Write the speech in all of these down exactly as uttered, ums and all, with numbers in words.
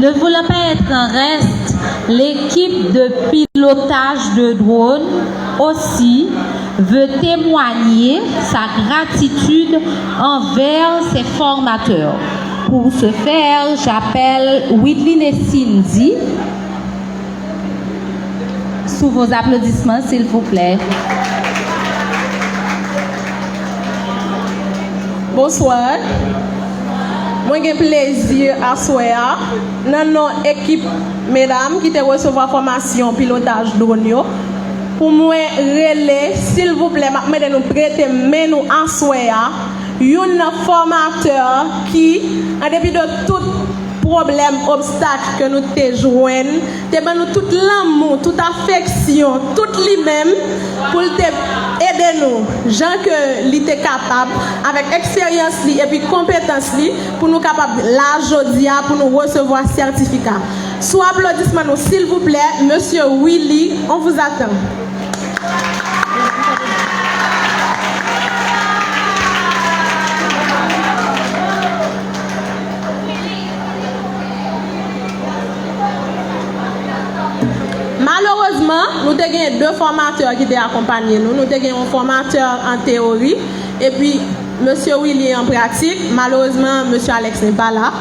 Ne voulant pas être en reste, l'équipe de pilotage de drone aussi veut témoigner sa gratitude envers ses formateurs. Pour ce faire, j'appelle Widline Cindy. Sous vos applaudissements, s'il vous plaît. Bonswa. Mwen gen plezi aswè a, nan non ekip medam ki te resevwa fòmasyon pilotaj dwòn yo, pou mwen rele, silvouplè, m ap mande nou prete men nou aswè a, youn nan fòmatè ki, an depi de tout pwoblèm, obstak ke nou te jwenn, te ban nou tout lanmou, tout afeksyon, tout li menm, pou l te ede nou, jan ke li te kapab, avèk eksperyans li epi konpetans li, pou nou kapab la jodi a, pou nou resevwa sètifika. Sou aplodisman nou, silvouplè, Mesye Willy, on vous attend. Malerezman, nou te gen de fòmatè ki te akonpanye nou. Nou te gen yon fòmatè an teyori, epi Mesye Willy an pratik. Malerezman, Mesye Alex n'est pas là.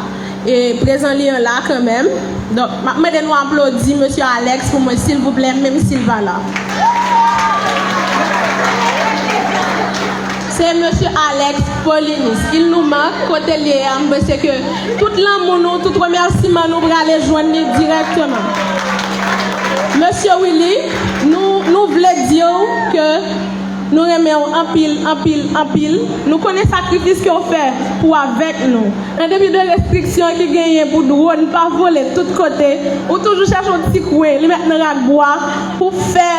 E prezan li an la kanmenm. Donk, m ap mande nou aplodi Mesye Alex pou mwen, silvouplè, menm si l pa la. Se Mesye Alex Paulinus. Il nous manque, kote l ye a, m panse ke tout lanmou nou, tout remèsiman nou prale jwenn li dirèkteman. Mesye Willy, nou, nou vle di w ke nou renmen w anpil, anpil, anpil. Nou konnen sakrifis ke w fè pou avèk nou. An depi de restriksyon ki genyen pou dwòn pa vole tout kote, ou toujou chèche yon ti kwen, li mèt nan rak bwa pou fè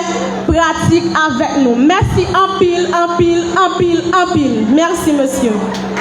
pratik avèk nou. Mèsi anpil, anpil, anpil, anpil. Mèsi, mesye.